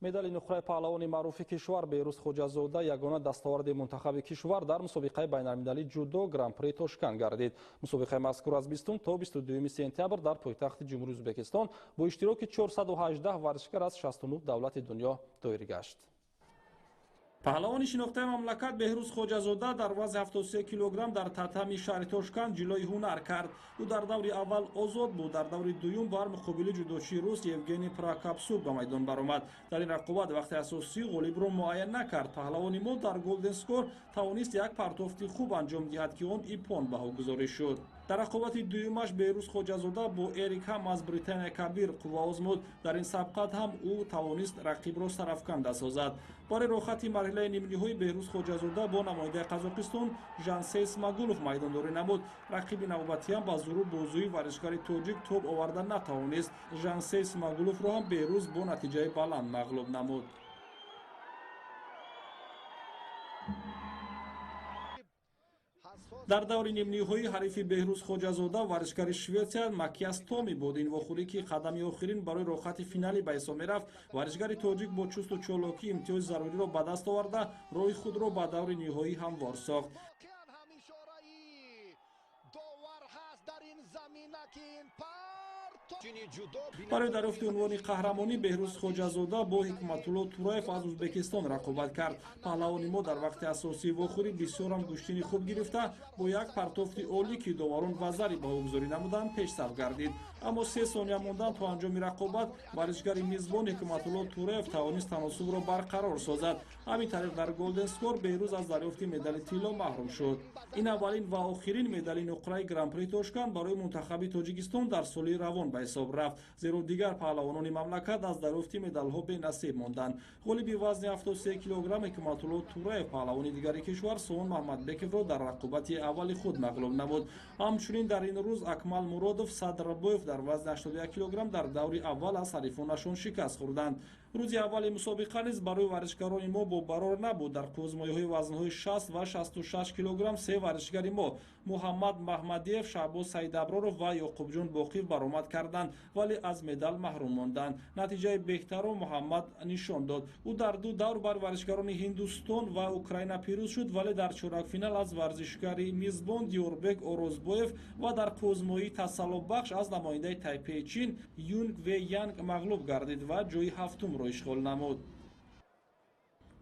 Медали нуқраи паҳлавони маъруфи кишвар Беҳрӯз Хоҷазода ягона дастоварди мунтахаби кишвар дар мусобиқаи байналмилалии ҷудо Гран-при Тошканд гардид. Мусобиқаи мазкур аз 20 то 22 сентябр дар пойтахти Ҷумҳурии Ӯзбекистон бо иштироки 418 варзишгар аз 69 давлати дунё доир гашт. Паҳлавони шинохтаи мамлакат Беҳрӯз Хоҷазода дар вазни 73 килограмм дар татами шаҳри Тошканд ҷилои ҳунар кард. Ӯ дар даври аввал озод буд, дар даври дуюм бар муқобили ҷудочии рус Евгений Прокопсук ба майдон баромад. Дар ин рақобат вақти асосӣ ғолибро муайян накард. Паҳлавони мо дар голден скор тавонист як партофти хуб анҷом диҳад, ки он иппон баҳогузорӣ шуд. Дар рақобати дуюмаш Беҳрӯз Хоҷазода бо Эрик ҳам аз Британия Кабир қувва озмуд. Дар ин сабқат ҳам ӯ тавонист рақибро сарафканда созад. Барои роҳхати марҳилаи нимниҳоӣ Беҳрӯз Хоҷазода бо намояндаи Қазоқистон Жансей Смагулов майдондорӣ намуд. Рақиби навбатиам ба зуру бозӯи варзишгари тоҷик тоб оварда натавонист. Жансей Смагуловро ҳам Беҳрӯз бо натиҷаи баланд мағлуб намуд. Дар даври нимниҳоӣ ҳарифи Беҳрӯз Хоҷазода варзишгари Шветсия Макиас Томи буд. Ин вохӯрӣ, ки қадами охирин барои роҳхати финалӣ ба ҳисоб мерафт, варзишгари тоҷик бо чусту чолокӣ имтиёзи заруриро ба даст оварда, роҳи худро ба даври ниҳоӣ ҳамвор сохт. Барои дарёфти унвони қаҳрамонӣ Беҳрӯз Хоҷазода бо Ҳикматулло Тураев аз Ӯзбекистон рақобат кард. Паҳлавони мо дар вақти асосии вохӯрӣ бисёрам гӯштини хуб гирифта, бо як партофти олӣ, ки доварон вазари баҳогузорӣ намуданд, пешсаф гардид. Аммо 3 сония мондан то анҷоми рақобат варзишгари мизбон Ҳикматулло Тураев тавонист таносубро барқарор созад. Ҳамин тариқ дар голден скор Беҳрӯз аз дарёфти медали тилло маҳрум шуд. Ин аввалин ва охирин медали нуқраи Гран-при Тошканд барои мунтахаби Тоҷикистон дар соли равон ба ҳисоб рафт, зеро дигар паҳлавонони мамлакат аз дарёфти медалҳо бенасиб монданд. Ғолиби вазни 73 килограмм Ҳикматулло Тураев паҳлавони дигари кишвар Сомон Маҳмадбековро дар рақобати аввали худ мағлуб намуд. Ҳамчунин дар ин рӯз Акмал Муродов Садрабоев дар вазни 81 килограмм дар даври аввал аз ҳарифонашон шикаст хӯрданд. Рӯзи аввали мусобиқа низ барои варзишгарони мо бобарор набуд. Дар қӯзмоиҳои вазнҳои 60 ва 66 килограмм се варзишгари мо Муҳаммад Маҳмадиев, Шаҳбоз Саидаброров ва Ёқубҷон Боқиев баромад карданд, вале аз медал маҳрум монданд. Натиҷаи беҳтарро Муҳаммад нишон дод. Ӯ дар ду давр бар варзишгарони Ҳиндустон ва Украина пирӯз шуд, вале дар чоракфинал аз варзишгари мизбон Диёрбек Орозбоев ва дар қӯзмоии тасаллобахш аз намояндаи Тайпеи Чин Юнг Ве Янг мағлуб гардид ва ҷои ҳафтумро ишғол намуд.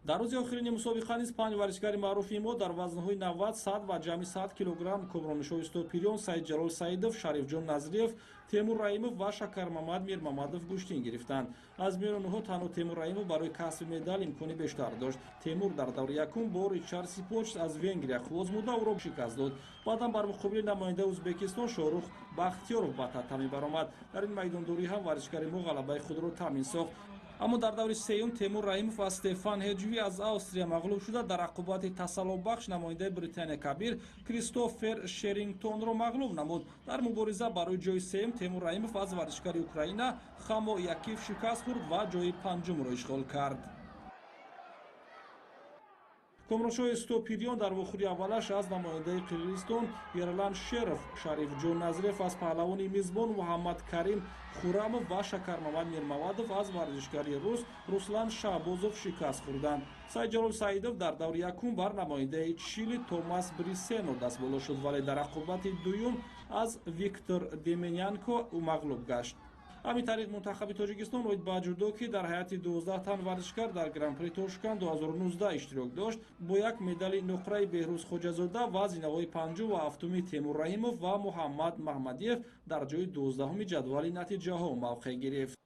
Дар рӯзи охирини мусобиқа низ 5 варзишгари маъруфи мо дар вазнҳои 90, 100 ва ҷамъи 100 килограмм Комронишоҳ Истопириён, Саидҷалол Саидов, Шарифҷон Назриев, Темур Раимов ва Шакармамад Мирмамадов гӯштин гирифтанд. Аз миёни онҳо танҳо Темур Раимов барои касби медал имкони бештар дошт. Темур дар даври якум бо Ричард Сипоч аз Венгрия қуввозмуда ӯро шикаст дод. Баъдан бар муқобили намояндаи Ӯзбекистон Шоҳрух Бахтиёров ба татами баромад. Дар ин майдондорӣ ҳам варзишгари мо ғалабаи худро таъмин сохт. Аммо дар даври сеюм Темур Раимов аз Стефан Ҳеҷви аз Австрия мағлуб шуда, дар рақобати тасаллобахш намояндаи Британия Кабир Кристофер Шерингтонро мағлуб намуд. Дар мубориза барои ҷои сеюм Темур Раимов аз варзишгари Украина Хамо Якив шикаст хӯрд ва ҷои панҷумро ишғол кард. Комроншоҳ Истопириён дар вохӯри аввалаш аз намояндаи Қирғизистон Ерлан Шеров, Шарифҷон Назриев аз паҳлавони мизбон Муҳаммад Карим Хурамов ва Шакармамад Мирмамадов аз варзишгари рус Руслан Шаҳбозов шикаст хӯрданд. Саидҷалол Саидов дар даври якум бар намояндаи Чили Томас Брисено дастболо шуд, вале дар рақобати дуюм аз Виктор Деменянко ӯ мағлуб гашт. Ҳамин тариқ мунтахаби Тоҷикистон оид ба ҷудо, ки дар ҳайати 12 тан варзишгар дар Гран-при Тошканд 2019 иштирок дошт, бо як медали нуқраи Беҳрӯз Хоҷазода ва зинаҳои панҷум ва ҳафтуми Темур Раҳимов ва Муҳаммад Маҳмадиев дар ҷои 12-уми ҷадвали натиҷаҳо мавқеъ гирифт.